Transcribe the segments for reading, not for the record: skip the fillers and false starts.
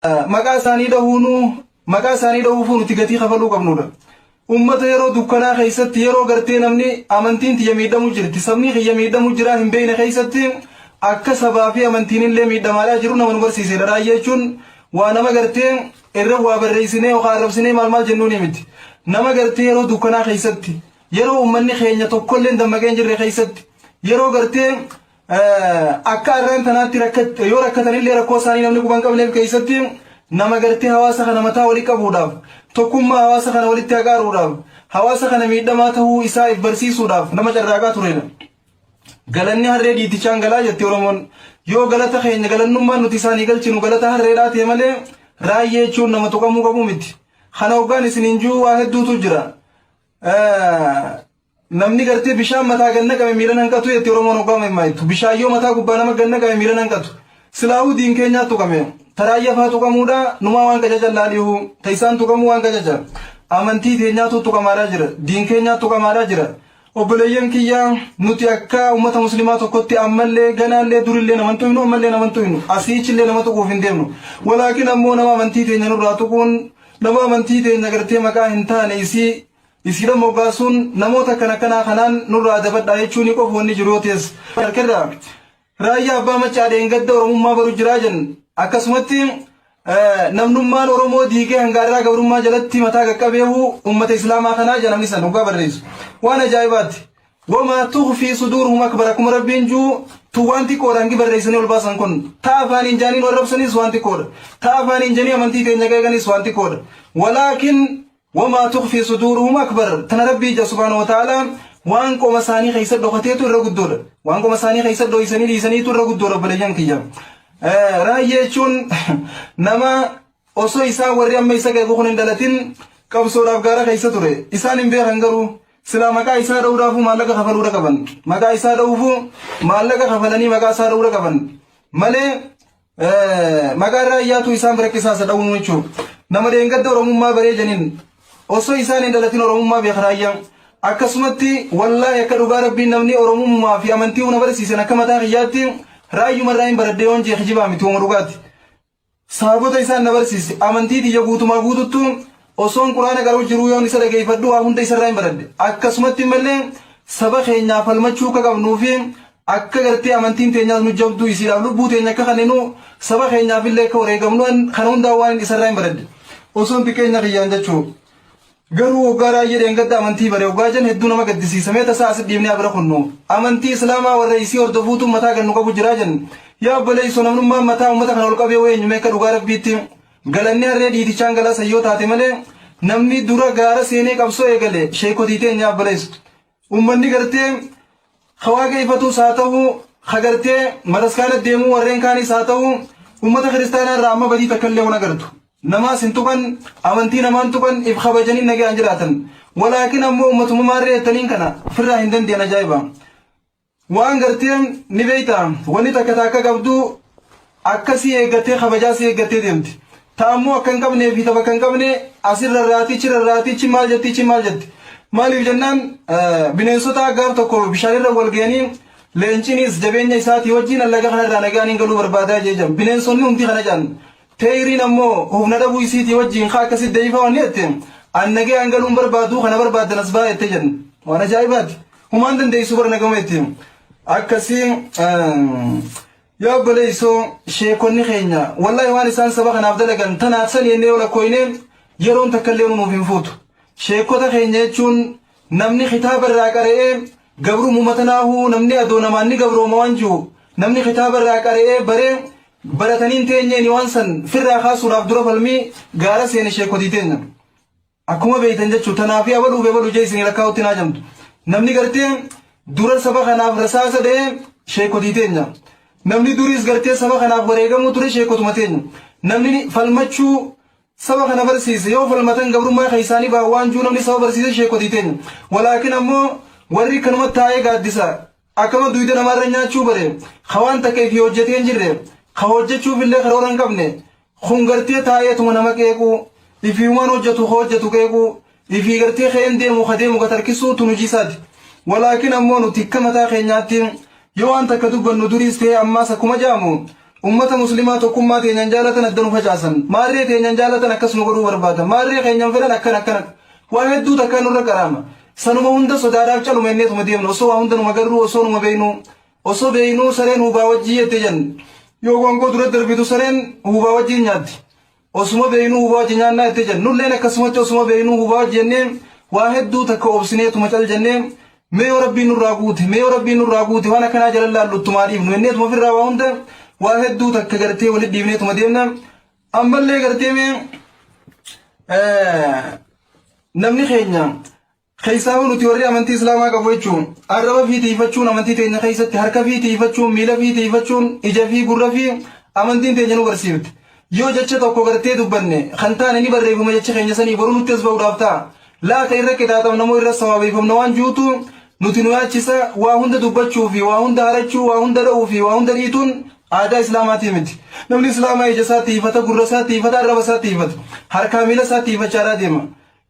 Maqaa isaanii dhahuunuu maqaa isaanii dhahuufuu nuti gatii kafaluu qabnudha. Ummata yeroo dukkanaa keessatti, yeroo gartee namni amantiin tiyya miidhamu jirti, sabni kiyya miidhamu jira hin beekne keessatti, akka sabaa fi amantiin illee miidhamaadhaa jiru nama nu barsiisedha. Raayyaa jechuun waa nama gartee irra waa barreessinee yookaan arrabsinee maal maal jennuuni miti. Nama gartee yeroo dukkanaa keessatti, yeroo uummanni keenya tokkollee dammaqee hin jirre keessatti, yeroo gartee akka arraan tanaatti yoo rakkatanillee rakkoo isaanii namni quban qabneef keessatti, nama gartee hawaasa kana mataa walii qabuudhaaf, tokkummaa hawaasa kana walitti haqaaruudhaaf, hawaasa kana miidhamaa ta'uu isaa if barsiisuudhaaf nama carraaqaa turedha. Galanni harree dhiitichaan galaa jetti Oromoon. Yoo galata keenya galannummaan nuti isaanii galchinu galata harreedhaa ta'e malee, Raayyaa jechuun nama tuqamuu qabu miti. Kana hoggaan isiniin jiru waa hedduutu jira. Namni gartee bishaan mataa gad naqame miila hanqatu jetti Oromoon hoggaa mammaayitu. Bishaan yoo mataa gubbaa nama gad naqame miila hanqatu. Silaahuu diin keenyaa tuqame. Taraayyaa faa tuqamuudha numaa waan qacacan laaliihu. Ta isaan tuqamuu waan qacaca. Amantii teenyaatu tuqamaadhaa jira. Diin keenyaa tuqamaadhaa jira. Obboleeyyan kiyya, nuti akka uummata musliimaa tokkotti ammallee ganaallee durillee nama hin tuqnu, ammallee nama hin tuqnu, asiichillee nama tuquuf hin deemnu. Walaakin ammoo nama amantii teenya nurraa tuquun, nama amantii teenya gartee maqaa hin taane isii isiidha moggaasuun, namoota akkana akkanaa kanaan nurraa dabadhaa jechuun qofa wanni jiru yoo ta'es harkarraa Raayyaa Abbaa Maccaa dheengadda Oromummaa baru jiraa jenna. Akkasumatti namnummaan Oromoo diigee hangaarraa gabrummaa jalatti mataa qaqqabeehu uummata Islaamaa kanaa jedha namni san hoggaa barreessu. Waan ajaa'ibaati. Wamaa tukhfii suduuruhum akbar, akkuma Rabbiin juu, tu waan xiqqoodha hangi barreessanii ol baasan kun. Ta afaaniin jaaniin warrabsanis waan xiqqoodha. Ta afaaniin janii amantii teenya qeeqanis waan xiqqoodha. Walaakin wamaa tukhfii suduuruhum akbar, tana Rabbii ija subhaanahu wa ta'ala, waan qoma isaanii keessa dhokateetu irra guddoodha. Waan qoma isaanii keessa dhoksanii dhiisaniitu irra guddoodha, obboleeyyan kiyya. Raayyaa jechuun nama osoo isaan warri amma isa qeequ kun hin dhalatin qabsoodhaaf gaara keessa ture. Isaan hin beekan garuu silaa maqaa isaa dha'uudhaafuu maallaqa kafaluudha qaban. Maqaa isaa dha'uufuu maallaqa kafalanii maqaa isaa dha'uudha qaban. Malee maqaan Raayyaatu isaan bira qisaasa dha'uun jechuudha. Nama dheengadda Oromummaa baree janiin, osoo isaan hin dhalatin Oromummaa beeka Raayyaan. Akkasumatti wallaahi akka dhugaa Rabbiin namni Oromummaa fi amantii huna barsiisan akka mataa kiyyaatti Raayyuma irraa hin baradhee yoon jee kijibaa miti, uuma dhugaati. Sababoota isaan na barsiise amantii tiyya guutumaa guututtu osoon Quraana qara'u jiruu yoon isa dhageeffadhu waa hunda isarraa hin baradhe. Akkasumatti malee saba keenyaaf falmachuu akka qabnuu fi akka gartee amantiin teenyaas nu jabduu isiidhaaf lubbuu teenya akka kenninu, saba keenyaaf illee akka wareegamnu kana hundaa waan isarraa hin baradhe. Osoon xiqqeenya kiyyaan jechuu. Garuu waggaa Raayyaa dheengadda amantii bare waggaa jan hedduu nama gaddisiisa. Mee tasaa asit dhiibnee bira kunnu. Amantii Islaamaa warra isii hordofuutu mataa gannu qabu jiraa jen. Yaa obboleessoo, namnummaan mataa uummata kana ol qabee eenyu akka dhugaa Rabbiitti? Galanni harree dhiitichaan galaa sayyoo taate malee, namni dura gaara seenee qabsoo eegale sheekotii teenya, obboleessu. Uummanni gartee hawaaqa ifatus haa ta'u, ha gartee mataskaana deemuu warreen kaanis haa ta'u, uummata kiristaanaa irraa amma badii takka illee waan agartu. Namaas hin tuqan, amantii namaan tuqan, if kabajanii nagaan jiraatan. Walaakin ammoo uummatuma maarree jettaniin kana ofirraa hin dandeenye, ajaa'iba. Waan gartee ni beekta, wanni takka takka qabdu akkasii eeggattee kabajaa si eeggattee deemti. Ta ammoo akka hin qabnee fi tapha kan qabne asirra raatichi rarraatichi maal jettichi maal jetti. Maaliif jennaan, bineensota gaaf tokko bishaanirra wal ga'anii leencinis jabeenya isaatii wajjin allaga kanarraa nagaan hin galuu barbaadaa jee jedhan. Bineensonni hundi kana jedhan. Teeyriin ammoo humna dhabuu isiitii wajjin kaa akkasitti deebifaa wanni jette, an nagaan galuun barbaadu kana barbaaddan as baa jette jedhan. Waan ajaa'ibaati. Humaan dandeessu bara nagama jette. Akkasii yaa obboleessoo, sheekonni keenya wallaahi waan isaan saba kanaaf dalagan tanaaf sani jennee yoo lakkooyne yeroon takka illee nuuf hin fuutu. Sheekota keenya jechuun namni kitaaba irraa qara'ee gabrumuma tanaahuu, namni adoo namaan ni gabrooma waan jiru, namni kitaaba irraa qara'ee baree barataniin teenyeeni waan san firraa kaasuudhaaf dura falmii gaara seene sheekotii teenya. Akkuma beektan jechuun tanaafi abaluu fi abaluu jee isinii lakkaa'utti naa jamtu. Namni gartee dura saba kanaaf rasaasa dha'ee sheekotii teenya. Namni duriis gartee saba kanaaf wareegamuu ture sheekotuma teenya. Namni falmachuu saba kana barsiise, yoo falmatan gabrummaa keessaanii baa waan jiru, namni saba barsiise sheekotii teenya. Walaakin ammoo warri kanuma taa'ee gaaddisa akkama duyda namaarra nyaachuu bare, ka waan takka ifii hojjetee hin jirre, ka hojjechuuf illee karoora hin qabne kun gartee taa'eetuma nama qeequu, ifiiwwan hojjetu ka hojjetu qeequu, ifii gartee ka'een deemu ka deemu ka tarkisuu tun hojii isaati. Walaakin ammoo nuti akka mataa keenyaatti yoo waan takka dubbannu duriis ta'ee ammaas akkuma jaamu Ummata muslimaa tokkummaa teenyan jaalatan adda nu facaasan. Maarree teenyan jaalatan akkas nu godhuu barbaadan. Maarree keenyan fedhan akkana akkana. Waa hedduu takkaa nurra qaraama. Sanuma hunda sodaadhaaf caluma inneetuma deemna. Osoo waa hunda numa garruu osoo numa beeynuu. Osoo beeynuu sareen huubaa wajjii jette jan. Yoo gongoo dura darbitu sareen huubaa wajjiin nyaatti. Osuma beeynuu huubaa wajji nyaannaa jette jan. Nulleen akkasumatti osuma beeynuu huubaa wajji jennee waa hedduu takka obsineetuma cal jennee mee yoo rabbiin nurraa guute mee yoo rabbiin nurraa guute waan akkanaa jala laallu ittumaa dhiifnu jenneetuma ofirraa waa hunda waa hedduu takka gartee walitti dhiifneetuma deemna. Ammallee gartee mee namni keenya Keessaahuu nuti warri amantii Islaamaa qabu jechuun arraba fi tiifachuun amantii teenya keessatti harka fi tiifachuun miila fi tiifachuun ija fi gurra fi amantiin teenya nu barsiifti. Yoo jecha tokko gartee dubbanne kan taane ni barreeffama jecha keenya sanii boruu nutti as ba'uudhaaf ta'a. Laata irra qixaaxamna moo irra sawaabeeffamna waan juutu nuti nu yaachisa waa hunda dubbachuu fi waa hunda harachuu waa hunda dha'uu fi waa hunda dhiituun aadaa Islaamaatii miti. Namni Islaamaa ija isaa tiifata gurra isaa tiifata arraba isaa tiifata harkaa miila isaa tiifachaadhaa deema.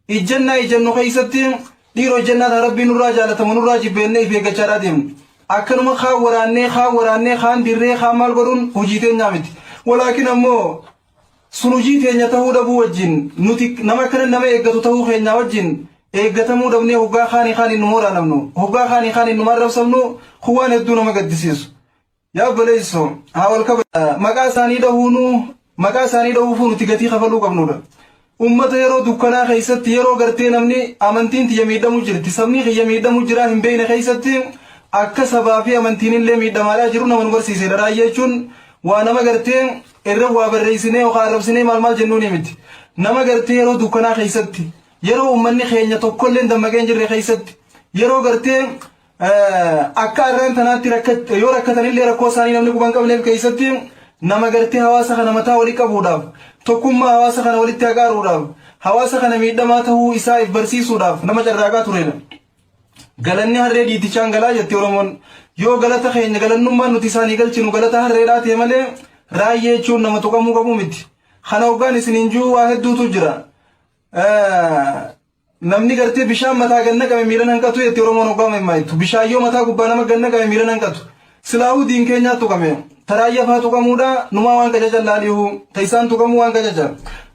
Ijjannaa ijjannu keessatti dhiiroo ijjannaa taa Rabbiin nurraa jaalatamu nurraa jibbeennee if eeggachaadhaa deemna. Akkanuma kaan waraannee kaan waraannee kaan dirree kaan maal godhuun hojii teenyaa miti. Walaakin ammoo sun hojii teenya tahuu dhabuu wajjin nuti nama akkana nama eeggatu tahuu keenyaa wajjin eeggatamuu dhabnee hoggaa kaanii kaaniin nu waraanamnu hoggaa kaanii kaaniin nu arrabsamnu kun waan hedduu nama gaddisiisu. Yaa obboleessoo haa wal kaba maqaa isaanii dhahuunuu maqaa isaanii dhahuufuu nuti gatii kafaluu qabnudha. Ummata yeroo dukkanaa keessatti yeroo gartee namni amantiin tiyya miidhamu jirti sabni kiyya miidhamu jira hin beekne keessatti akka sabaa fi amantiin illee miidhamaadhaa jiru nama nu barsiisedha. Raayyaa jechuun waa nama gartee irra waa barreessinee yookaan arrabsinee maal maal jennuuni miti. Nama gartee yeroo dukkanaa keessatti yeroo ummanni keenya tokkollee dammaqee hin jirre keessatti yeroo gartee Akka arraan tanaatti yoo rakkatanillee rakkoo isaanii namni quba hin qabneef keessatti nama gartee hawaasa kana mataa walii qabuudhaaf tokkummaa hawaasa kana walitti haqaaruudhaaf hawaasa kana miidhamaa ta'uu isaa if barsiisuudhaaf nama carraaqaa turedha. Galanni harree dhiitichaan galaa jetti Oromoon. Yoo galata keenya galannummaan nuti isaanii galchinu galata harreedhaa ta'e malee raayyee jechuun nama tuqamuu qabu miti. Kana hoggaan isiniin jiru waa hedduutu jira. Namni gartee bishaan mataa gad naqame miila hanqatu jetti Oromoon hoggaa mammaaytu. Bishaan yoo mataa gubbaa nama gad naqame miila hanqatu. Silaahuu diin keenyaa tuqame. Taraayya faa tuqamuudha numaa waan qacaca laaliihu. Ta isaan tuqamuu waan qacaca.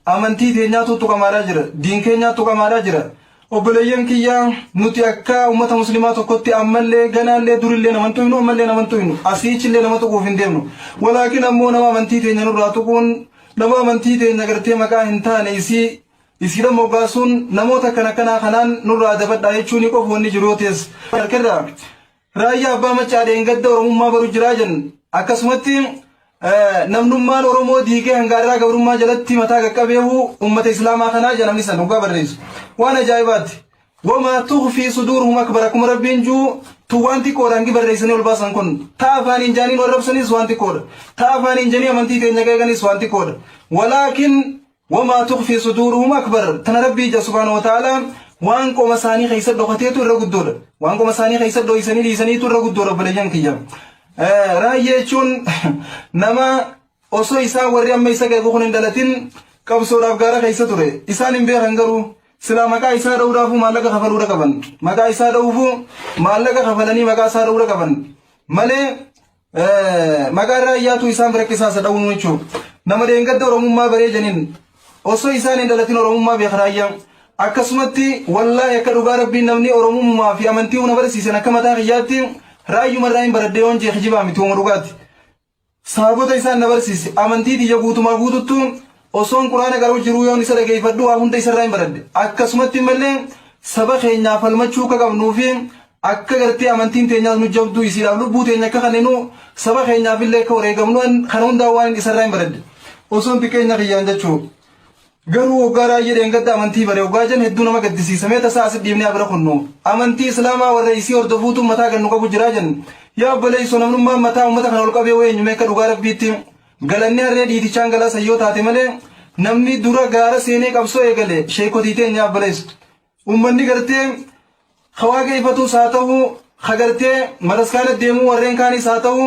Amantii teenyaatu tuqamaadhaa jira. Diin keenyaa tuqamaadhaa jira. Obboleeyyan kiyya nuti akka uummata muslimaa tokkotti ammallee ganaallee durillee nama hin tuqnu ammallee nama hin tuqnu. Asiichillee nama tuquuf hin deemnu. Walaakin ammoo nama amantii teenya nurraa tuquun nama amantii teenya gartee maqaa hin taane isii Isiidha moggaasuun namoota akkana akkanaa kanaan nurraa dabadhaa jechuun ni qofu wanni jiru yoo ta'es. Harkarraa raayyaa abbaa maccaa dheengadda Oromummaa baru jiraa jenna. Akkasumatti namnummaan Oromoo diigee hangaarraa gabrummaa jalatti mataa qaqqabeehu uummata Islaamaa kanaa jedha namni san hoggaa barreessu. Waan ajaa'ibaati. Wamaa tukhfii suduuruhum akbar akkuma Rabbiin juu tun waan xiqqoodha hangi barreessanii ol baasan kun ta afaaniin jaaniin warrabsanis waan xiqqoodha. Ta afaaniin janii amantii teenya qeeqanis waan xiqqoodha. Walaakin Wamaa tukfii suduuruhum akbar tana Rabbii ija subhaanahu wa ta'aalaa waan qoma isaanii keessa dhokateetu irra guddoodha. Waan qoma isaanii keessa dhoysanii dhiisaniitu irra guddoodha obboleeyyan kiyya. Raayyaa jechuun nama osoo isaan warri amma isa qeequ kun hin dhalatin qabsoodhaaf gaara keessa ture. Isaan hin beekan garuu silaa maqaa isaa dha'uudhaafuu maallaqa kafaluudha qaban. Maqaa isaa dha'uufuu maallaqa kafalanii maqaa isaa dha'uudha qaban. Malee Maqaan raayyaatu isaan bira qisaasa dha'uun jechuudha. Nama dheengadda Oromummaa baree janiin osoo isaan hin dhalatin Oromummaa beeka raayyaan. Akkasumatti wallaahi akka dhugaa rabbiin namni Oromummaa fi amantii huna barsiisan akka mataa kiyyaatti raayyuma irraa hin baradhee yoon jee kijibaa miti hooma dhugaati. Saabota isaan na barsiise amantii tiyya guutumaa guututtu osoon quraana qara'u jiruu yoon isa dhageeffadhu waa hunda isarraa hin baradhe. Akkasumatti malee saba keenyaa falmachuu akka qabnuu fi Akka gartee amantiin teenyaas nu jabduu isiidhaaf lubbuu teenya akka kenninu saba keenyaaf illee akka wareegamnu kana hundaa waan isarraa hin baradhe. Osoon xiqqeenya kiyyaan jechuu. Garuu waggaa raayyaa dheengadda amantii bare waggaa jan hedduu nama gaddisiisa. Mee tasaa asit dhiibnee bira kunnu. Amantii Islaamaa warra isii hordofuutu mataa gannu qabu jiraa jen. Yaa obboleessoo namnummaan mataa uummata kana ol qabee weenyu mee akka dhugaa rabbiitti galanni harree dhiitichaan galaa sayyoo taate malee namni dura gaara seenee qabsoo eegale sheekotii teenya obboleessu. Uummanni gartee ka waaqeeffatus haa ta'u ka gartee mataskaana deemuu warreen kaanis haa ta'u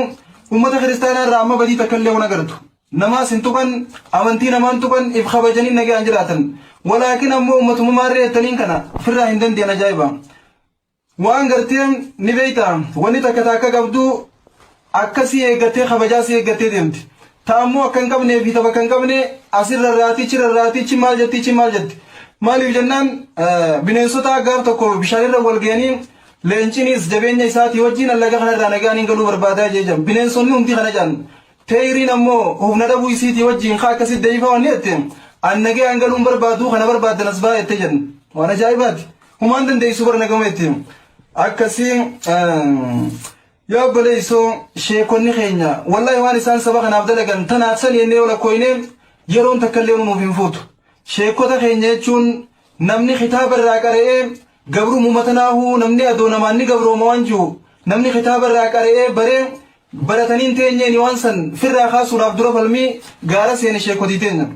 uummata kiristaanaa irraa amma badii takka illee waan agartu. Namaas hin tuqan amantii namaan tuqan if kabajanii nagaan jiraatan. Walaakin ammoo uummatuma maarree jettaniin kana ofirraa hin dandeenye ajaa'iba. Waan gartee ni beekta wanni takka takka qabdu akkasii eeggattee kabajaa si eeggattee deemti. Ta ammoo akka hin qabnee fi ta bakka hin qabne asirra raatichi rarraatichi maal jettichi maal jetti. Maaliif jennaan bineensota gaaf tokko bishaanirra wal ga'anii leencinis jabeenya isaatii wajjin allaga kanarraa nagaan hin galuu barbaadaa jee jedhan. Bineensonni hundi kana jedhan. Teeyriin ammoo humna dhabuu isiitii wajjin kaa akkasitti deebifa wanni jette an nagayaan galuun barbaadu kana barbaaddan as baa jette jedhan. Waan ajaa'ibaati. Humaan dandeessu bara nagama jette. Akkasii yaa obboleessoo sheekonni keenya wallahi waan isaan saba kanaaf dalagan tanaaf sani jennee yoo lakkooyne yeroon takka illee nuuf hin fuutu. Sheekota keenya jechuun namni kitaaba irraa qara'ee gabrumuma tanaahuu namni adoo namaan ni gabrooma waan jiru namni kitaaba irraa qara'ee baree baratanii hin teenyeeni waan san firraa kaasuudhaaf dura falmii gaara seene sheekotii teenya.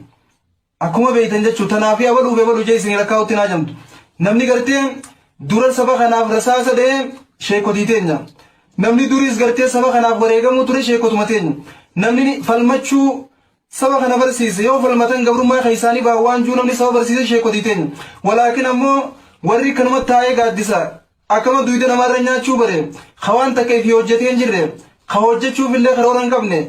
Akkuma beektan jechuun tanaafi abaluu fi abaluu jee isinii lakkaa'utti naa jamtu. Namni gartee dura saba kanaaf rasaasa dha'ee sheekotii teenya. Namni duriis gartee saba kanaaf wareegamuu ture sheekotuma teenya. Namni falmachuu saba kana barsiise yoo falmatan gabrummaa keessaanii ba'a waan jiru namni saba barsiise sheekotii teenya. Walaakin ammoo warri kanuma taa'ee gaaddisa akkama duyda namaarra nyaachuu bare ka waan takka ifii hojjetee hin jirre ka hojjechuuf illee karoora hin qabne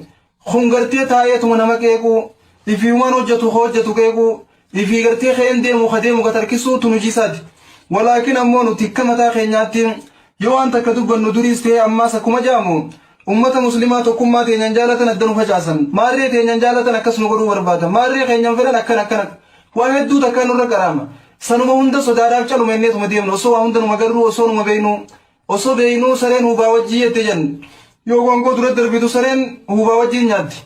Kun gartee taa'eetuma nama qeequu, ifii waan hojjatu ka hojjatu qeequu, ifii gartee ka'een deemu ka deemu ka tarkisuu tun hojii isaati. Walaakin ammoo nuti akka mataa keenyaatti yoo waan takka dubbannu duriis ta'ee ammaas akkuma ja'amu ummata muslimaa tokkummaa teenyan jaalatan adda nu facaasan. Maarree teenyan jaalatan akkas nu godhuu barbaadan. Maarree keenyan fedhan akkana akkana. Waa hedduu takka nurra qaraama. Sanuma hunda sodaadhaaf caluma inneetuma deemna. Osoo waa hunda numa garruu osoo numa beeknuu Osoo beeynuu sareen huubaa wajjii jette jen. Yoo gongoo dura darbitu sareen huubaa wajjiin nyaatti.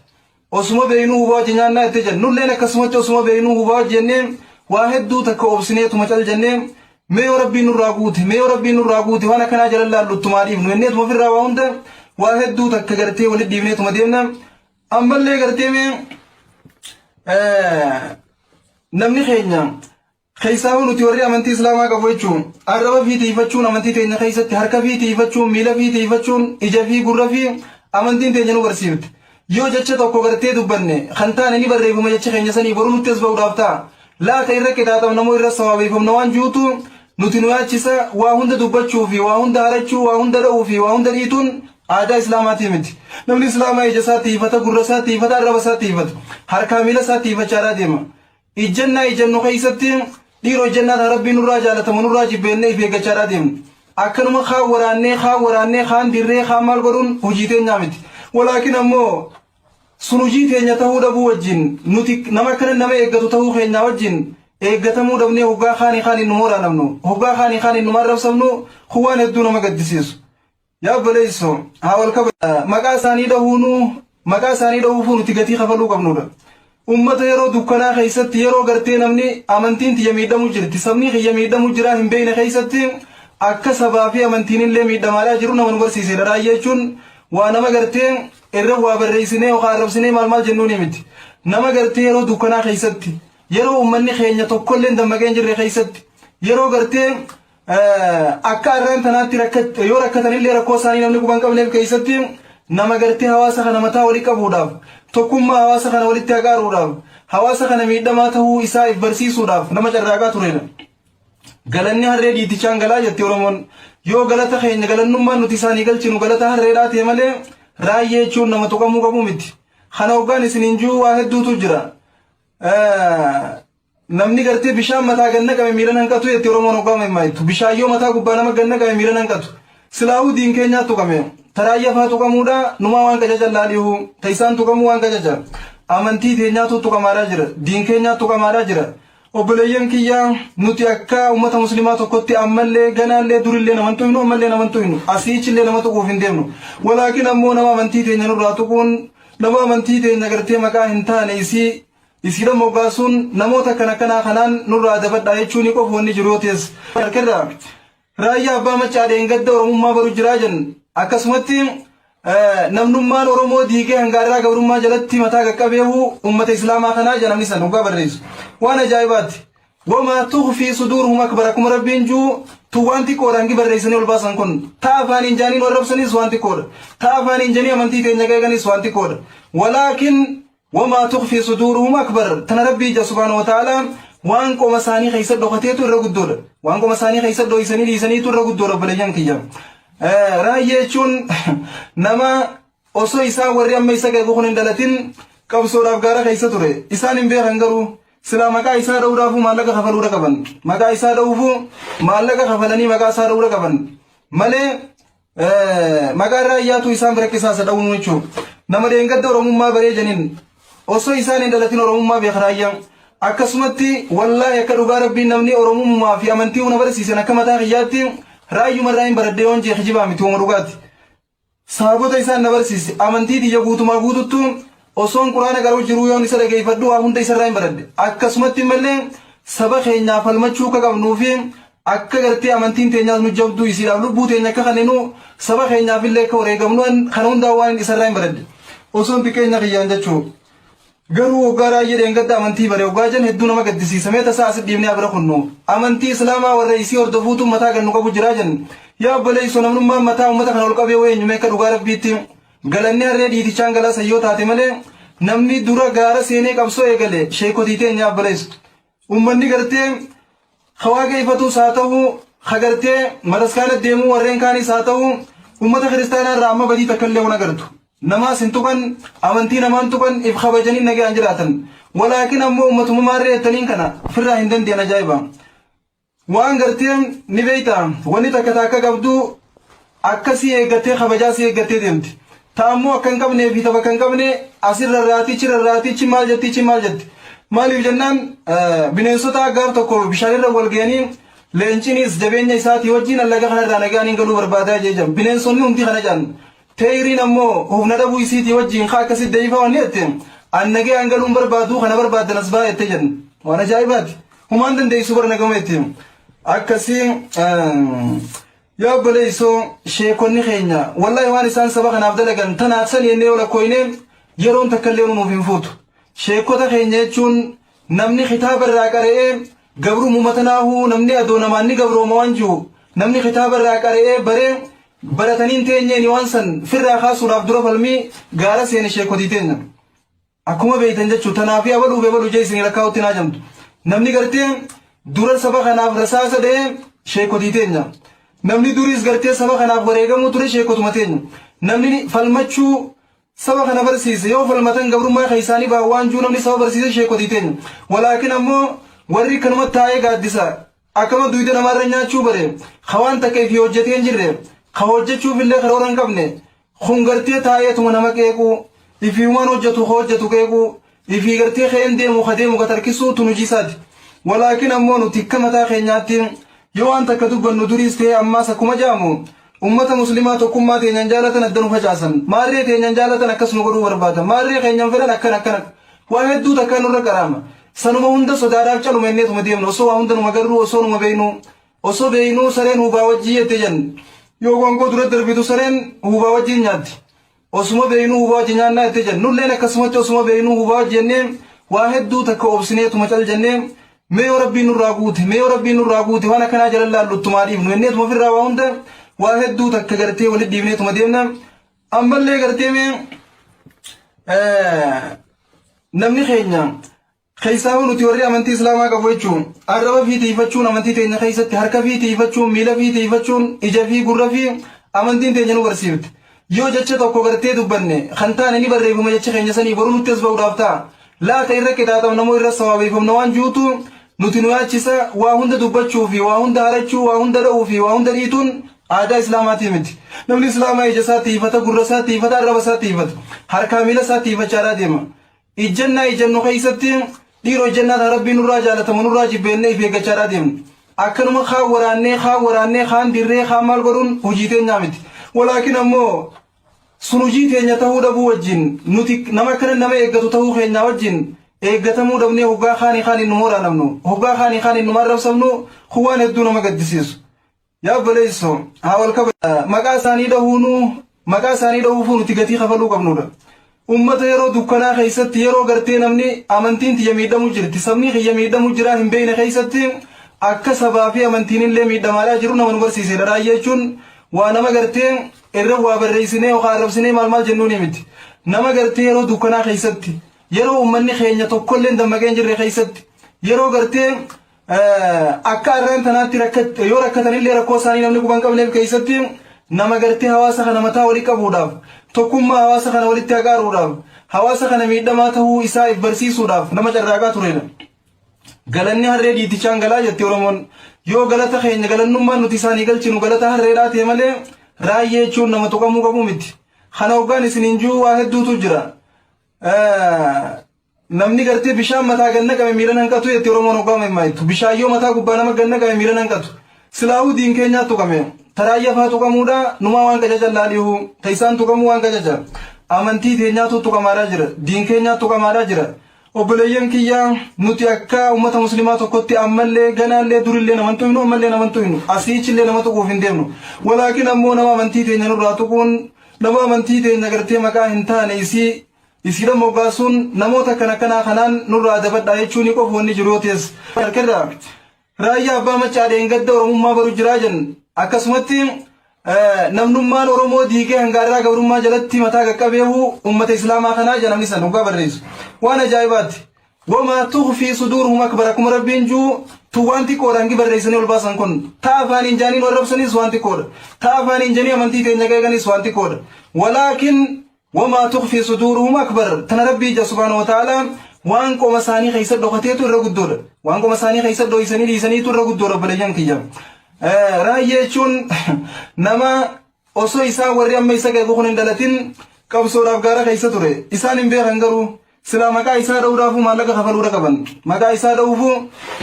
Osuma beeynuu huubaa wajji nyaannaa jette jen. Nulleen akkasumatti osuma beeynuu huubaa wajji jennee waa hedduu takka obsineetuma cal jennee mee yoo rabbiin nurraa guute mee yoo rabbiin nurraa guute waan akkanaa jala laallu ittumaa dhiifnu jenneetuma ofirraa waa hunda waa hedduu takka gartee walitti dhiifneetuma deemna. Ammallee gartee mee namni keenya Keessaahuu nuti warri amantii Islaamaa qabu jechuun arraba fi tiifachuun amantii teenya keessatti harka fi tiifachuun miila fi tiifachuun ija fi gurra fi amantiin teenya nu barsiifte. Yoo jecha tokko gartee dubbanne kan taane ni barreeffama jecha keenya sanii boru nutti as ba'uudhaaf ta'a. Laata irra qixaaxamna moo irra sawaabeeffamna waan jirutu nuti nu yaachisa waa hunda dubbachuu fi waa hunda harachuu waa hunda dha'uu fi waa hunda dhiituun aadaa Islaamaatii miti. Namni Islaamaa ija isaa tiifata gurra isaa tiifata arraba isaa tiifata harkaa miila isaa tiifachaadhaa deema. Ijjannaa ijjannu keessatti dhiiroo ijjannaa taa Rabbiin nurraa jaalatamu nurraa jibbeennee if eeggachaadhaa deemna. Akkanuma kaan waraannee kaan waraannee kaan dirree kaan maal godhuun hojii teenyaa miti. Walaakin ammoo sun hojii teenya tahuu dhabuu wajjin nuti nama akkana nama eeggatu tahuu keenyaa wajjin eeggatamuu dhabnee hoggaa kaanii kaaniin nu waraanamnu hoggaa kaanii kaaniin nu arrabsamnu kun waan hedduu nama gaddisiisu. Yaa obboleesso haa wal kaba maqaa isaanii dhahuunuu maqaa isaanii dhahuufuu nuti gatii kafaluu qabnudha. Ummata yeroo dukkanaa keessatti yeroo gartee namni amantiin tiyya miidhamu jirti sabni kiyya miidhamu jira hin beekne keessatti akka sabaa fi amantiin illee miidhamaadhaa jiru nama nu barsiisedha. Raayyaa jechuun waa nama gartee irra waa barreessinee yookaan arrabsinee maal maal jennuuni miti. Nama gartee yeroo dukkanaa keessatti yeroo ummanni keenya tokkollee hin dammaqee hin jirre keessatti yeroo gartee Akka arraan tanaatti yoo rakkatanillee rakkoo isaanii namni quba hin qabneef keessatti nama gartee hawaasa kana mataa walii qabuudhaaf tokkummaa hawaasa kana walitti haqaaruudhaaf hawaasa kana miidhamaa ta'uu isaa if barsiisuudhaaf nama carraaqaa turedha. Galanni harree dhiitichaan galaa jetti Oromoon. Yoo galata keenya galannummaan nuti isaanii galchinu galata harreedhaa ta'e malee raayyee jechuun nama tuqamuu qabu miti. Kana hoggaan isiniin jiru waa hedduutu jira. Namni gartee bishaan mataa gad naqame miila hanqatu jetti Oromoon hoggaa mammaaktu. Bishaan yoo mataa gubbaa nama gad naqame miila hanqatu. Silaahuu diin keenyaa tuqame. Taraayya faa tuqamuudha numaa waan qacaca laalihu. Ta isaan tuqamuu waan qacaca. Amantii teenyaatu tuqamaadhaa jira. Diin keenyaa tuqamaadhaa jira. Obboleeyyan kiyya nuti akka uummata muslimaa tokkotti ammallee ganaallee durillee nama hin tuqnu ammallee nama hin tuqnu asiichillee nama tuquuf hin deemnu. Walaakin ammoo nama amantii teenya nurraa tuquun nama amantii teenya gartee maqaa hin taane isii Isiidha moggaasuun namoota akkana akkanaa kanaan nurraa dabadhaa jechuun qofa wanni jiru yoo ta'es harkarraa raayyaa abbaa maccaa dheengadda oromummaa baru jiraa jenna. Akkasumatti namnummaan Oromoo diigee hangaarraa gabrummaa jalatti mataa qaqqabeehu ummata Islaamaa kanaa jedha namni san hoggaa barreessu. Waan ajaa'ibaati. Wamaa tukhfii suduuruhum akbar akkuma rabbiin juu tu waan xiqqoodha hangi barreessanii ol baasan kun ta afaaniin jaaniin warrabsanis waan xiqqoodha. Ta afaaniin janii amantii teenya qeeqanis waan xiqqoodha. Walaakin Wamaa tukfii suduuruhum akbar tana rabbii ija subhaanahu wa ta'ala waan qoma isaanii keessa dhokateetu irra guddoodha. Waan qoma isaanii keessa dhoysanii dhiisaniitu irra guddoodha obboleeyyan kiyya. Raayyaa jechuun nama osoo isaan warri amma isa qeequ kun hin dhalatin Qabsoodhaaf gaara keessa ture. Isaan hin beekan garuu silaa maqaa isaa dha'uudhaafuu maallaqa kafaluudha qaban. Maqaa isaa dha'uufuu maallaqa kafalanii maqaa isaa dha'uudha qaban. Malee maqaa raayyaatu isaan bira qisaasa dha'uun jechuudha. Nama dheengadda Oromummaa baree janiin osoo isaan hin dhalatin Oromummaa beeka raayyaan. Akkasumatti wallaahi akka dhugaa rabbiin namni Oromummaa fi amantii huna barsiisan akka mataa kiyyaatti raayyuma irraa hin baradhee yoon jee kijibaa miti hooma dhugaati. Sahabota isaan na barsiise amantii tiyya guutumaa guututtu osoon quraana qara'u jiruu yoon isa dhageeffadhu waa hunda isarraa hin baradhe. Akkasumatti mallee saba keenyaa falmachuu akka qabnuu fi akka gartee amantiin teenyaas nu jabduu isiidhaaf lubbuu teenya akka kenninu saba keenyaaf illee akka wareegamnu kana hundaa waan isarraa hin baradhe. Osoon xiqqeenya kiyyaan jechuu. Garuu waggaa raayyaa dheengadda amantii bare waggaa jan hedduu nama gaddisiisa. Mee tasaa asit dhiibnee abira kunnu. Amantii Islaamaa warra isii hordofuutu mataa gannu qabu jiraa jan. Yaa obboleessoo namnummaan mataa uummata kana ol qabee eenyu mee akka dhugaa rabbiitti galanni harree dhiitichaan galaa sayyoo taate malee namni dura gaara seenee qabsoo eegale sheekotii teenya obboleessu. Uummanni gartee hawaa geeffatus haa ta'u ha gartee mataskaana deemuu warreen kaanis haa ta'u uummata kiristaanaa irraa amma badii takka illee waan agartu. Namaas hin tuqan amantii namaan tuqan if kabajanii nagaan jiraatan. Walaakin ammoo uummatuma maarree jettaniin kana ofirraa hin dandeenye ajaa'iba. Waan gartee ni beekta wanni takka takka qabdu akkasii eeggattee kabajaa si eeggattee deemti. Ta ammoo akka hin qabnee fi tapha kan qabne asirra raatichi rarraatichi maal jettichi maal jetti. Maaliif jennaan bineensota gaaf tokko bishaanirra wal ga'anii leencinis jabeenya isaatii wajjin allaga kanarraa nagaan hin galuu barbaadaa jee bineensonni hundi kana jedhan. Teeyriin ammoo humna dhabuu isiitii wajjin kaa akkasitti da'iifaa wanni jette an nagaan galuun barbaadu kana barbaaddan as baa jette jedhan. Waan ajaa'ibaati. Humaan dandeessu bara nagama jette. Akkasii yaa obboleessoo sheekonni keenya wallaahi waan isaan saba kanaaf dalagan tanaaf sani jennee yoo lakkooyne yeroon takka illee nuuf hin fuutu. Sheekota keenya jechuun namni kitaaba irraa qara'ee gabrumuma tanaahuu namni adoo namaan ni gabrooma waan jiru namni kitaaba irraa qara'ee baree barataniin teenyeeni waan san firraa kaasuudhaaf dura falmii gaara seene sheekotii teenya. Akkuma beektan jechuun tanaaf abaluu fi abaluu jee isinii lakkaa'utti naa jamtu. Namni gartee dura saba kanaaf rasaasa dha'ee sheekotii teenya. Namni duriis gartee saba kanaaf wareegamuu ture sheekotuma teenya. Namni falmachuu saba kana barsiise yoo falmatan gabrummaa keessaanii baa waan jiru namni saba barsiise sheekotii teenya. Walaakin ammoo warri kanuma taa'ee gaaddisa akkama duyda namaarra nyaachuu bare ka waan takka ifii hojjetee hin jirre ka hojjechuuf illee karoora hin qabne kun gartee taa'eetuma nama qeequu ifii waan hojjetu ka hojjetu qeequu ifii gartee ka'een deemu ka deemu ka tarkisuu tun hojii isaati. Walaakin ammoo nuti akka mataa keenyaatti yoo waan takka dubbannu duriis ta'ee ammaas akkuma jaamu ummata muslimaa tokkummaa teenyan jaalatan adda nu facaasan maarree teenyan jaalatan akkas nu godhuu barbaadan maarree keenyan fedhan akkan akkana waa hedduu takka nurra qaraama. Sanuma hunda sodaadhaaf caluma inneetuma deemnu osoo waa hunda numa garruu osoo numa beeknu osoo beeknuu sareen huubaa wajjii jette jennu yoo gongoo dura darbitu sareen huubaa wajjiin nyaatti osuma beeknuu huubaa wajji nyaannaa jette jennu nulleen akkasumatti osuma beeknuu huubaa wajji jennee waa hedduu takka obsineetuma cal jennee mee yoo rabbiin nurraa guute mee yoo rabbiin nurraa guute waan akkanaa jala laalluttumaa dhiifnu jenneetuma ofirraa waa hunda waa hedduu takka gartee walitti dhiifneetuma deemna ammallee gartee mee namni keenya keessaa nuti warri amantii islaamaa qabu jechuun arraba fi tiifachuun amantii teenya keessatti harka fi tiifachuun miila fi tiifachuun ija fi gurra fi amantiin teenya nu barsiifti. Yoo jecha tokko gartee dubbanne kan taane ni barreeffama jecha keenya sanii boruu nutti as ba'uudhaaf ta'a. Laata irra qixaaxamna moo irra sawaabeeffamna waan jiruutu nuti nu yaachisa waa hunda dubbachuu fi waa hunda harachuu waa hunda dha'uu fi waa hunda dhiituun aadaa islaamaatii miti. Namni islaamaa ija isaa tiifata gurra isaa tiifata arraba isaa tiifata harkaa miila isaa tiifachaadhaa deema. Ijjannaa ijjannu keessatti dhiiroo ijjannaa taa rabbiin nurraa jaalatamu nurraa jibbeennee if eeggachaadhaa deemna. Akkanuma kaan waraannee kaan waraannee kaan dirree kaan maal godhuun hojii teenyaa miti. Walaakin ammoo sun hojii teenya tahuu dhabuu wajjin nuti nama akkana nama eeggatu tahuu keenyaa wajjin eeggatamuu dhabnee hoggaa kaanii kaaniin nu waraanamnu hoggaa kaanii kaaniin nu arrabsamnu kun waan hedduu nama gaddisiisu. Yaa obboleessoo haa wal kaba maqaa isaanii dhahuunuu maqaa isaanii dhahuufuu nuti gatii kafaluu qabnudha. Uummata yeroo dukkanaa keessatti yeroo gartee namni amantiin tiyya miidhamu jirti sabni kiyya miidhamu jira hin beekne keessatti akka sabaa fi amantiin illee miidhamaadhaa jiru nama nu barsiisedha raayyaa jechuun waa nama gartee irra waa barreessinee yookaan arrabsinee maal maal jennuuni miti. Nama gartee yeroo dukkanaa keessatti yeroo uummanni keenya tokkollee dammaqee hin jirre keessatti yeroo gartee akka arraan tanaatti yoo rakkatanillee rakkoo isaanii namni quban qabneef keessatti nama gartee hawaasa kana mataa walii qabuudhaaf tokkummaa hawaasa kana walitti haqaaruudhaaf hawaasa kana miidhamaa tahuu isaa if barsiisuudhaaf nama carraaqaa tureedha. Galanni harree dhiitichaan galaa jetti Oromoon. Yoo galata keenya galannummaan nuti isaanii galchinu galata harreedhaa ta'e malee raayyee jechuun nama tuqamuu qabu miti. Kana hoggaan isiniin jiru waa hedduutu jira. Namni gartee bishaan mataa gad naqame miila hanqatu jetti Oromoon hoggaa mammaaktu. Bishaan yoo mataa gubbaa nama gad naqame miila hanqatu. Silaahuu diin keenyaa tuqame. Taraayya faa tuqamuudha numaa waan qacaca laaliihu. Ta isaan tuqamuu waan qacaca. Amantii teenyaatu tuqamaadhaa jira. Diin keenyaa tuqamaadhaa jira. Obboleeyyan kiyya nuti akka uummata muslimaa tokkotti ammallee ganaallee durillee nama hin tuqnu ammallee nama hin tuqnu asiichillee nama tuquuf hin deemnu. Walaakin ammoo nama amantii teenya nurraa tuquun nama amantii teenya gartee maqaa hin taane isii isiidha moggaasuun namoota akkana akkanaa kanaan nurraa adabadhaa jechuun qofa wanni jiru yoo ta'es harkarraa Raayyaa Abbaa Maccaa dheengadda Oromummaa baru jiraa jenna. Akkasumatti namnummaan Oromoo diigee hangaarraa gabrummaa jalatti mataa qaqqabeehu ummata Islaamaa kanaa jedha namni san dhugaa barreessu. Waan ajaa'ibaati. Wamaa tukhfii suduuruhum akbar akkuma Rabbiin juu tu waan xiqqoodha hangi barreessanii ol baasan kun. Ta afaaniin jaaniin warrabsanis waan xiqqoodha. Ta afaaniin janii amantii teenya qeeqanis waan xiqqoodha. Walaakin Wamaa tukfii suduuruhum akbar tana Rabbii ija subhaanahu wa ta'aalaa waan qoma isaanii keessa dhokateetu irra guddoodha. Waan qoma isaanii keessa dhoysanii dhiisaniitu irra guddoodha obboleeyyan kiyya. Raayyee jechuun nama osoo isaan warri amma isa qeequ kun hin dhalatin qabsoodhaaf gaara keessa ture. Isaan hin beekan garuu silaa maqaa isaa dha'uudhaafuu maallaqa kafaluudha qaban. Maqaa isaa dha'uufuu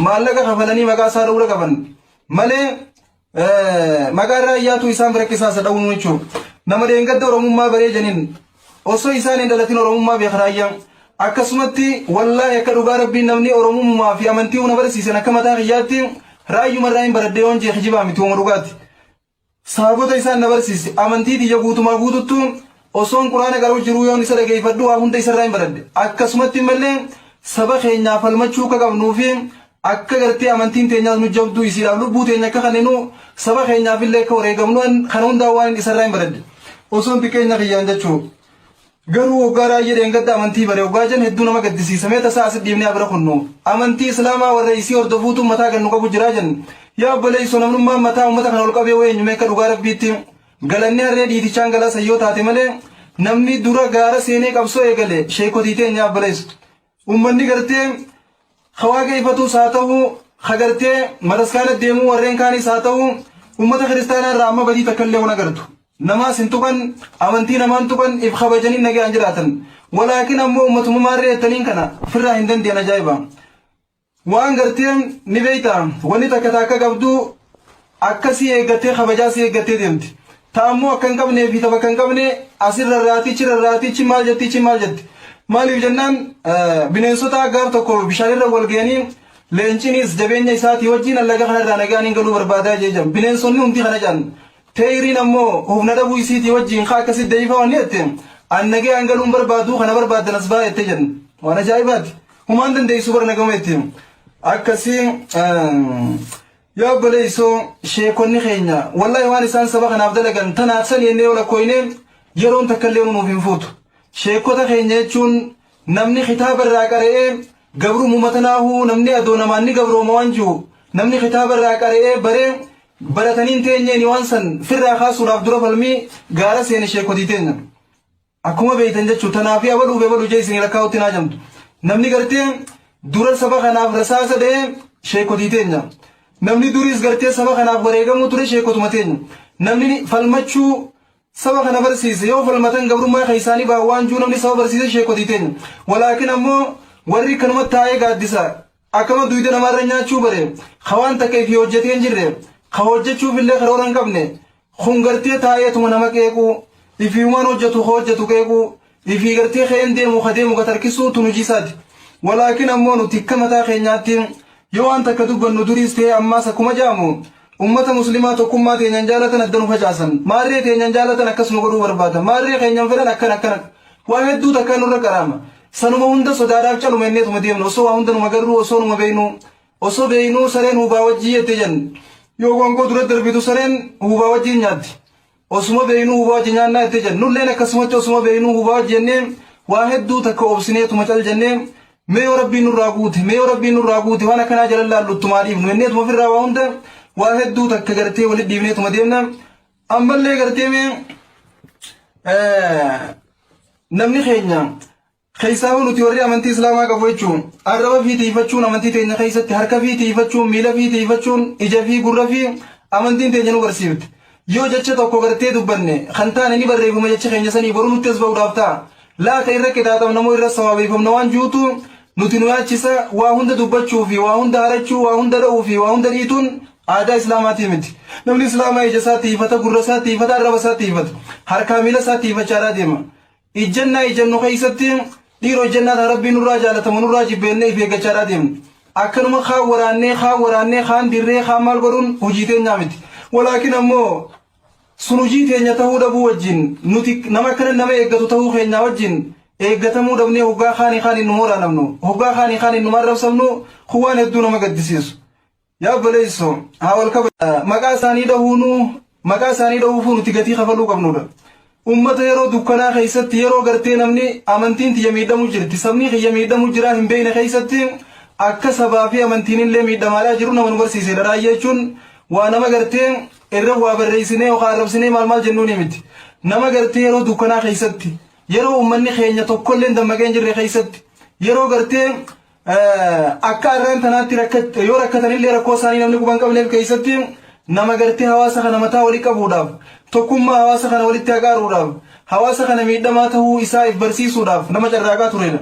maallaqa kafalanii maqaa isaa dha'uudha qaban. Malee Maqaan raayyaatu isaan bira qisaasa dha'uun jechuudha. Nama dheengadda Oromummaa baree janiin osoo isaan hin dhalatin Oromummaa beeka raayyaan. Akkasumatti wallaahi akka dhugaa rabbiin namni Oromummaa fi amantii huna barsiisan akka mataa kiyyaatti raayyuma irraa hin baradhee yoon jee kijibaa miti hooma dhugaati. Saabota isaan na barsiise amantii tiyya guutumaa guututtu osoon quraana qara'u jiruu yoon isa dhageeffadhu waa hunda isarraa hin baradhe. Akkasumatti mallee saba keenyaa falmachuu akka qabnuu fi Akka gartee amantiin teenyaas nu jabduu isiidhaaf lubbuu teenya akka kenninu saba keenyaaf illee akka wareegamnu kana hundaa waan isarraa hin baradhe. Osoon xiqqeenya kiyyaan jechuu. Garuu waggaa raay'ee dheengadda amantii bare waggaa jan hedduu nama gaddisiisa. Mee tasaa asit dhiibnee abira kunnu. Amantii Islaamaa warra isii hordofuutu mataa gannu qabu jiraa jan. Yaa obboleessoo namnummaan mataa uummata kana ol qabee weenyu mee akka dhugaa rabbiitti galanni harree dhiitichaan galaa sayyoo taate malee namni dura gaara seenee qabsoo eegale sheekotii teenya obboleessu. Uummanni gartee ka waaqeeffatus haa ta'u, ka gartee mataskaana deemuu warreen kaanis haa ta'u, uummata kiristaanaa irraa amma badii takka illee waan agartu. Namaas hin tuqan, amantii namaan tuqan, if kabajanii nagaan jiraatan. Walaakin ammoo uummatuma maarree jettaniin kana ofirraa hin dandeenye ajaa'iba. Waan gartee ni beekta wanni takka takka qabdu akka si eeggattee kabajaa si eeggattee deemti. Ta ammoo akka hin qabnee fi ta bakka hin qabne asirra raatichi rarraatichi maal jettichi maal jetti. Maaliif jennaan bineensota gaaf tokko bishaanirra wal ga'anii leencinis jabeenya isaatii wajjin allaga kanarraa nagaan hin galuu barbaadaa jee jedhan. Bineensonni hundi kana jedhan. Teeyriin ammoo humna dhabuu isiitii wajjin kaa akkasitti da'iifa waan jette an nagaan galuun barbaadu kana barbaaddan as baa jette jedhan. Waan ajaa'ibaati. Humaan dandeessu bara nagama itti. Akkasii yaa obboleessoo sheekonni keenya wallaahi waan isaan saba kanaaf dalagan tanaaf sani jennee yoo lakkooyne yeroon takka illee nuuf hin fuutu. Sheekota keenya jechuun namni kitaaba irraa qara'ee gabrumuma tanaahuu namni adoo namaan ni gabrooma waan jiru namni kitaaba irraa qara'ee baree barataniin teenyeeni waan san firraa kaasuudhaaf dura falmii gaara seene sheekotii teenya. Akkuma beektan jechuun tanaafi abaluu fi abaluu jee isinii lakkaa'utti naa jamtu. Namni gartee dura saba kanaaf rasaasa dha'ee sheekotii teenya. Namni duriis gartee saba kanaaf wareegamuu ture sheekotuma teenya. Namni falmachuu saba kana barsiise yoo falmatan gabrummaa keessaanii ba'an waan jiru namni saba barsiise sheekotii teenya. Walaakin ammoo warri kanuma taa'ee gaaddisa akkama duyda namaarra nyaachuu bare ka waan takka ifii hojjetee hin jirre ka hojjechuuf illee karoora hin qabne kun gartee taa'eetuma nama qeequu ifii waan hojjetu ka hojjetu qeequu ifii gartee ka'een deemu ka deemu ka tarkisuu tun hojii isaati. Walaakin ammoo nuti akka mataa keenyaatti yoo waan takka dubbannu duriis ta'ee ammaas akkuma jaamu ummata muslimaa tokkummaa teenyan jaalatan adda nu facaasan maarree teenyan jaalatan akkas nu godhuu barbaadan maarree keenyan fedhan akkan akkana waa hedduu takka nurra qaraama. Sanuma hunda sodaadhaaf caluma inneetuma deemna osoo waa hunda numa garruu osoo numa beeknuu osoo beeknuu sareen huubaa wajjii jette jenna. Yoo gongoo dura darbitu sareen huubaa wajjiin nyaatti. Osuma beeknuu huubaa wajji nyaannaa jette jenna. Nulleen akkasumatti osuma beeknuu huubaa wajji jennee waa hedduu takka obsineetuma cal jennee mee yoo rabbiin nurraa guute mee yoo rabbiin nurraa guute waan akkanaa jala laallu ittumaa dhiifnu jenneetuma ofirraa waa hunda waa hedduu takka gartee walitti dhiifneetuma deemna. Ammallee gartee mee namni keenya Keessaahuu nuti warri amantii Islaamaa qabu jechuun arraba fi tiifachuun amantii teenya keessatti harka fi tiifachuun miila fi tiifachuun ija fi gurra fi amantiin teenya nu barsiifti. Yoo jecha tokko gartee dubbanne kan taane ni barreeffama jecha keenya sanii boruu nutti as ba'uudhaaf ta'a. Laata irra qixaaxamna moo irra sawaabeeffamna waan juutu nuti nu yaachisa. Waa hunda dubbachuu fi waa hunda harachuu, waa hunda dha'uu fi waa hunda dhiituun aadaa Islaamaatii miti. Namni Islaamaa ija isaa tiifata, gurra isaa tiifata, arraba isaa tiifata, harkaa miila isaa tiifachaadhaa deema. Ijjannaa ijjannu keessatti dhiiroo ijjannaa taa Rabbiin nurraa jaalatamu nurraa jibbeennee if eeggachaadhaa deemna. Akkanuma kaan waraannee, kaan waraannee, kaan dirree, kaan maal godhuun hojii teenyaa miti. Walaakin ammoo sun hojii teenya tahuu dhabuu wajjin nuti nama akkana nama eeggatu tahuu keenyaa wajjin eeggatamuu dhabnee hoggaa kaanii kaaniin nu waraanamnu, hoggaa kaanii kaaniin nu arrabsamnu kun waan hedduu nama gaddisiisu. Yaa obboleesso, haa wal kaba maqaa isaanii dhahuunuu maqaa isaanii dhahuufuu nuti gatii kafaluu qabnudha. Ummata yeroo dukkanaa keessatti yeroo gartee namni amantiin tiyya miidhamu jirti, sabni kiyya miidhamu jiraa hin beekne keessatti akka sabaa fi amantiin illee miidhamaadhaa jiru nama nu barsiisedha. Raayyaa jechuun waa nama gartee irra waa barreessinee yookaan arrabsinee maal maal jennuuni miti. Nama gartee yeroo dukkanaa keessatti yeroo ummanni keenya tokkollee dammaqee hin jirre keessatti yeroo gartee akka arraan tanaatti yoo rakkatanillee rakkoo isaanii namni quban qabneef keessatti nama gartee hawaasa kana mataa walii qabuudhaaf, tokkummaa hawaasa kana walitti haqaaruudhaaf, hawaasa kana miidhamaa tahuu isaa if barsiisuudhaaf nama carraaqaa turedha.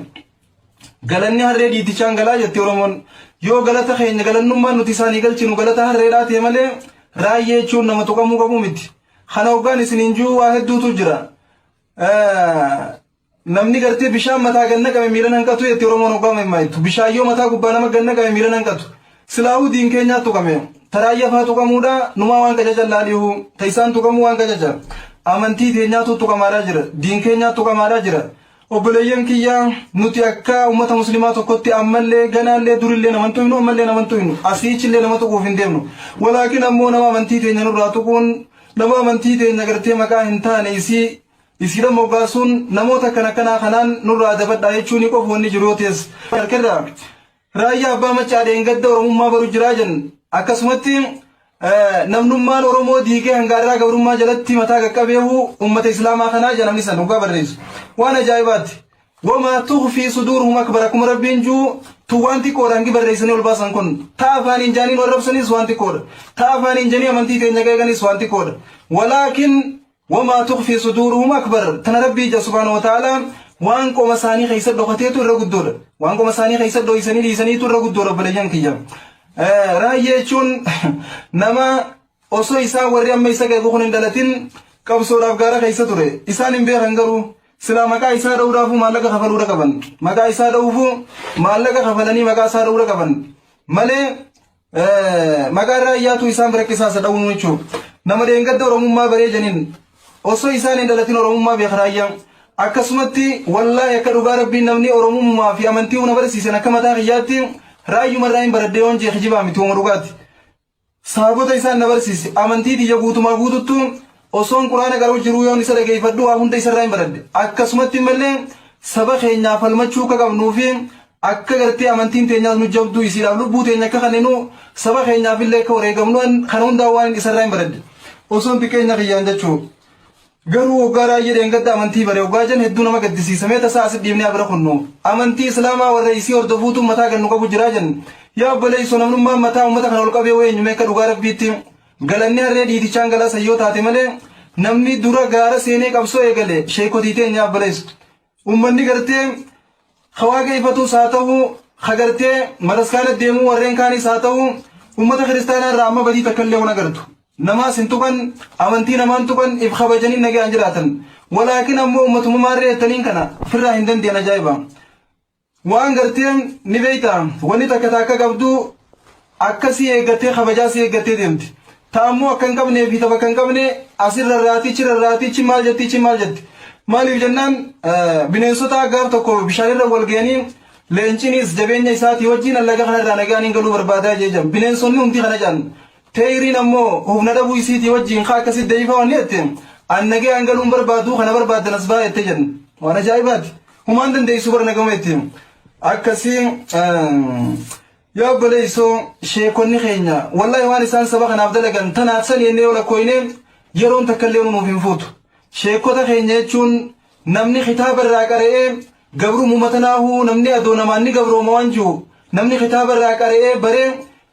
Galanni harree dhiitichaan galaa jetti Oromoon. Yoo galata keenya galannummaan nuti isaanii galchinu galata harreedhaa ta'e malee Raayyee jechuun nama tuqamuu qabu miti. Kana hoggaan isiniin jiru waa hedduutu jira. Namni gartee bishaan mataa gad naqame miila hanqatu jetti Oromoon hoggaa mammaaktu. Bishaan yoo mataa gubbaa nama gad naqame miila hanqatu. Silaahuu diin keenyaa tuqame. Taraayya faa tuqamuudha numaa waan qacaca laaliihu. Ta isaan tuqamuu waan qacaca. Amantii teenyaatu tuqamaadhaa jira. Diin keenyaa tuqamaadhaa jira. Obboleeyyan kiyya, nuti akka uummata muslimaa tokkotti ammallee ganaallee durillee nama hin tuqnu, ammallee nama hin tuqnu, asiichillee nama tuquuf hin deemnu. Walaakin ammoo nama amantii teenya nurraa tuquun, nama amantii teenya gartee maqaa hin taane isii isiidha moggaasuun namoota akkana akkanaa kanaan nurraa dabadhaa jechuun qofa wanni jiru yoo ta'es harkarraa Raayyaa Abbaa Maccaa dheengadda Oromummaa baru jiraa jenna. Akkasumatti namnummaan Oromoo diigee hangaarraa gabrummaa jalatti mataa qaqqabeehu ummata Islaamaa kanaa jedha namni san dhugaa barreessu. Waan ajaa'ibaati. Wamaa tukhfii suduuruhum akbar, akkuma Rabbiin juu tun waan xiqqoodha hangi barreessanii ol baasan kun. Ta afaaniin jaaniin warrabsanis waan xiqqoodha. Ta afaaniin janii amantii teenya qeeqanis waan xiqqoodha. Walaakin wamaa tukhfii suduuruhum akbar, tana Rabbii ija subhaanahu wa ta'ala waan qoma isaanii keessa dhokateetu irra guddoodha. Waan qoma isaanii keessa dhoysanii dhiisaniitu irra guddoodha, obboleeyyan kiyya. Raayyee jechuun nama osoo isaan warri amma isa qeequ kun hin dhalatin qabsoodhaaf gaara keessa ture. Isaan hin beekan garuu silaa maqaa isaa dha'uudhaafuu maallaqa kafaluudha qaban. Maqaa isaa dha'uufuu maallaqa kafalanii maqaa isaa dha'uudha qaban. Malee maqaan Raayyaatu isaan bira qisaasa dha'uun jechuudha. Nama dheengadda Oromummaa baree janiin osoo isaan hin dhalatin Oromummaa beeka Raayyaan. Akkasumatti wallaahi akka dhugaa Rabbiin namni Oromummaa fi amantii huna barsiisan akka mataa kiyyaatti Raayyuma irraa hin baradhee yoon jee kijibaa miti, uuma dhugaati. Saabota isaan na barsiise amantii tiyya guutumaa guututtu osoon Quraana qara'u jiruu yoon isa dhageeffadhu waa hunda isarraa hin baradhe. Akkasumatti mallee saba keenyaaf falmachuu akka qabnuu fi akka gartee amantiin teenyaas nu jabduu isiidhaaf lubbuu teenya akka kenninu, saba keenyaaf illee akka wareegamnu kana hundaa waan isarraa hin baradhe. Osoon xiqqeenya kiyyaan jechuu. Garuu waggaa Raayyee dheengadda amantii bare waggaa jan hedduu nama gaddisiisa. Mee tasaa asit dhiibnee abira kunnu. Amantii Islaamaa warra isii hordofuutu mataa gannu qabu jiraa jen. Yaa obboleessoo, namnummaan mataa uummata kana ol qabee eenyu akka dhugaa Rabbiitti galanni harree dhiitichaan galaa sayyoo taate malee namni dura gaara seenee qabsoo eegale sheekotii teenya, obboleessu. Uummanni gartee hawaaqa ifatus haa ta'u, ka gartee mataskaana deemuu warreen kaanis haa ta'u, uummata kiristaanaa irraa amma badii takka illee waan agartu. Namaas hin tuqan, amantii namaan tuqan, if kabajanii nagaan jiraatan. Walaakin ammoo uummatummaa maarree jettaniin kana ofirraa hin dandeenye, ajaa'iba. Waan gartee ni beekta, wanni takka takka qabdu akkasii eeggattee kabajaa si eeggattee deemti. Ta ammoo akka hin qabnee fi tapha akka hin qabne asirra raatichi rarraatichi maal jettichi maal jetti. Maaliif jennaan, bineensota gaaf tokko bishaanirra wal ga'anii leencinis jabeenya isaatii wajjin allaga kanarraa nagaan hin galuu barbaadaa jee. Bineensonni hundi kana jedhan. Teeyriin ammoo humna dhabuu isiitii wajjin kaa akkasitti deebifaa wanni jette, an nagaan galuun barbaadu kana barbaaddan as baa jette jedhan. Waan ajaa'ibaati. Humaan dandeessu bara nagama jette. Akkasii yaa obboleessoo, sheekonni keenya wallaahi waan isaan saba kanaaf dalagan tanaaf sani jennee yoo lakkooyne yeroon takka illee nuuf hin fuutu. Sheekota keenya jechuun namni kitaaba irraa qara'ee Gabrumuma tanaahuu namni adoo namaan ni gabrooma waan ji'u namni kitaaba irraa qara'ee baree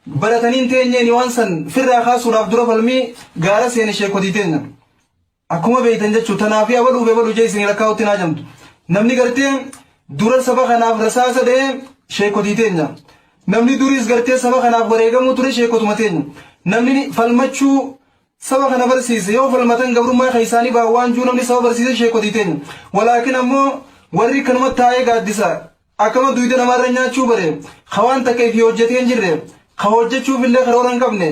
barataniin teenyeeni waan san firraa kaasuudhaaf dura falmii gaara seene sheekotii teenya. Akkuma beeytan jechuu tanaafi abaluuf ebalu jee isinii lakkaa'utti hin haajamtu. Namni gartee dura saba kanaaf rasaasa dha'e sheekotii teenya. Namni duriis gartee saba kanaaf wareegamuu ture sheekotuma teenya. Namni falmachuu saba kana barsiise yoo falmatan gabrummaa keessaanii bahan waan juu namni saba barsiise sheekotii teenya. Walaakin ammoo warri kanuma taa'ee gaaddisa akkama duyda namaarra nyaachuu bare ka waan takka ifii hojjetee hin jirre ka hojjechuuf illee karoora hin qabne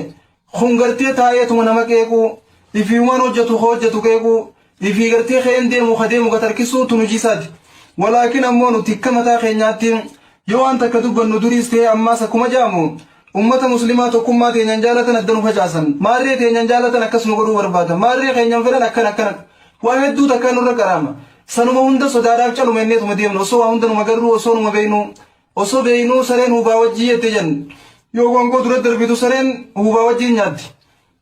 kun gartee taa'eetuma nama qeequu ifii waan hojjetu ka hojjetu qeequu ifii gartee ka'een deemu ka deemu ka tarkisuu tun hojii isaati. Walaakin ammoo nuti akka mataa keenyaatti yoo waan takka dubbannu duriis ta'ee ammaas akkuma jaamu ummata muslimaa tokkummaa teenyan jaalatan adda nu facaasan, maarree teenyan jaalatan akkas nu godhuu barbaadan, maarree keenyan fedhan akkana akkana waa hedduu takkaa nurra qaraama. Sanuma hunda sodaadhaaf caluma inneetuma deemna osoo waa hunda numa garruu osoo numa beeynuu osoo beeynuu sareen huubaa wajjii jette jenna. Yoo gongoo dura darbitu sareen huubaa wajjiin nyaatti.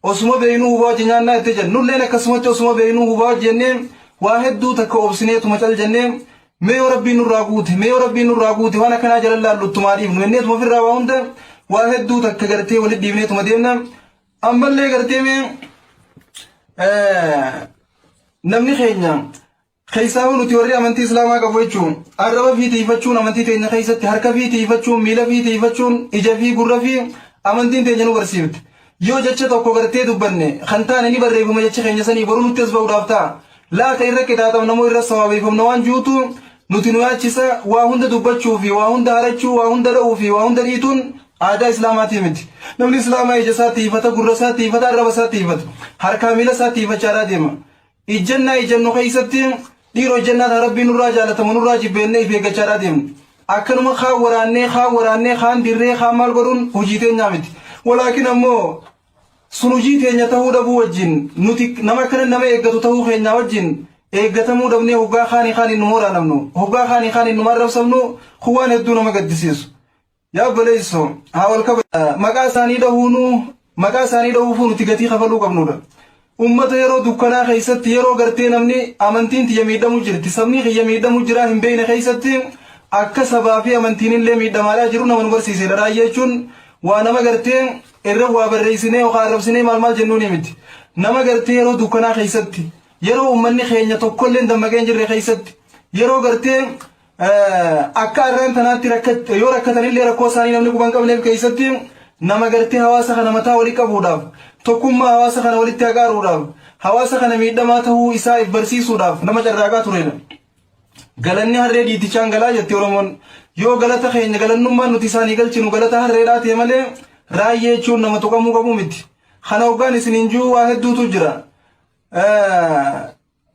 Osuma beeynuu huubaa wajji nyaannaa jette jenna. Nulleen akkasumatti osuma beeynuu huubaa wajji jennee waa hedduu takka obsineetuma cal jennee mee yoo rabbiin nurraa guute, mee yoo rabbiin nurraa guute waan akkanaa jala laallu ittumaa dhiifnu jenneetuma ofirraa waa hunda waa hedduu takka gartee walitti dhiifneetuma deemna. Ammallee gartee mee namni keenya Keessaahuu nuti warri amantii Islaamaa qabu jechuun arraba fi tiifachuun amantii teenya keessatti harka fi tiifachuun miila fi tiifachuun ija fi gurra fi amantiin teenya nu barsiifte. Yoo jecha tokko gartee dubbanne kan taane ni barreeffama jechi keenya sanii boru nutti as ba'uudhaaf ta'a. Laata irra qixaaxamna moo irra sawaabeeffamna waan jirutu nuti nu yaachisa. Waa hunda dubbachuu fi waa hunda harachuu, waa hunda dha'uu fi waa hunda dhiituun aadaa Islaamaatii miti. Namni Islaamaa ija isaa tiifata, gurra isaa tiifata, arraba isaa tiifata, harkaa miila isaa tiifachaadhaa deema. Ijjannaa ijjannu keessatti dhiiroo ijjannaa taa Rabbiin nurraa jaalatamu nurraa jibbeennee if eeggachaadhaa deemna. Akkanuma kaan waraannee, kaan waraannee, kaan dirree, kaan maal godhuun hojii teenyaa miti. Walaakin ammoo sun hojii teenya tahuu dhabuu wajjin nuti nama akkana nama eeggatu tahuu keenyaa wajjin eeggatamuu dhabnee hoggaa kaanii kaaniin nu mooraanamnu, hoggaa kaanii kaaniin nu arrabsamnu kun waan hedduu nama gaddisiisu. Yaa obboleesso, haa wal kaba maqaa isaanii dhahuunuu maqaa isaanii dhahuufuu nuti gatii kafaluu qabnudha. Ummata yeroo dukkanaa keessatti yeroo gartee namni amantiin tiyya miidhamu jirti, sabni kiyya miidhamu jiraa hin beekne keessatti akka sabaa fi amantiin illee miidhamaadhaa jiru nama nu barsiisedha. Raayyaa jechuun waa nama gartee irra waa barreessinee yookaan arrabsinee maal maal jennuuni miti. Nama gartee yeroo dukkanaa keessatti yeroo ummanni keenya tokkollee dammaqee hin jirre keessatti yeroo gartee akka arraan tanaatti yoo rakkatanillee rakkoo isaanii namni quba hin qabneef keessatti nama gartee hawaasa kana mataa walii qabuudhaaf, tokkummaa hawaasa kana walitti haqaaruudhaaf, hawaasa kana miidhamaa ta'uu isaa if barsiisuudhaaf nama carraaqaa turedha. Galanni harree dhiitichaan galaa jetti Oromoon. Yoo galata keenya galannummaan nuti isaanii galchinu galata harreedhaa ta'e malee Raayyee jechuun nama tuqamuu qabu miti. Kana hoggaan isiniin jiru waa hedduutu jira.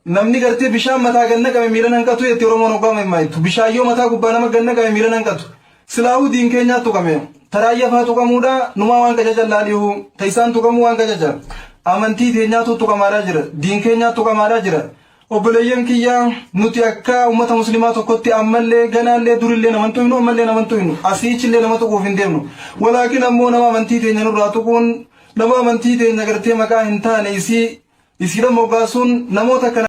Namni gartee bishaan mataa gad naqame miila hanqatu jetti Oromoon hoggaa mammaaktu. Bishaan yoo mataa gubbaa nama gad naqame miila hanqatu. Silaahuu diin keenyaa tuqame. Taraayya faa tuqamuudha numaa waan qacaca laalihu. Ta isaan tuqamuu waan qacaca. Amantii teenyaatu tuqamaadhaa jira. Diin keenyaa tuqamaadhaa jira. Obboleeyyan kiyya, nuti akka uummata muslimaa tokkotti ammallee ganaallee durillee nama hin tuqnu, ammallee nama hin tuqnu, asiichillee nama tuquuf hin deemnu. Walaakin ammoo nama amantii teenya nurraa tuquun, nama amantii teenya gartee maqaa hin taane isii isiidha moggaasuun namoota akkana.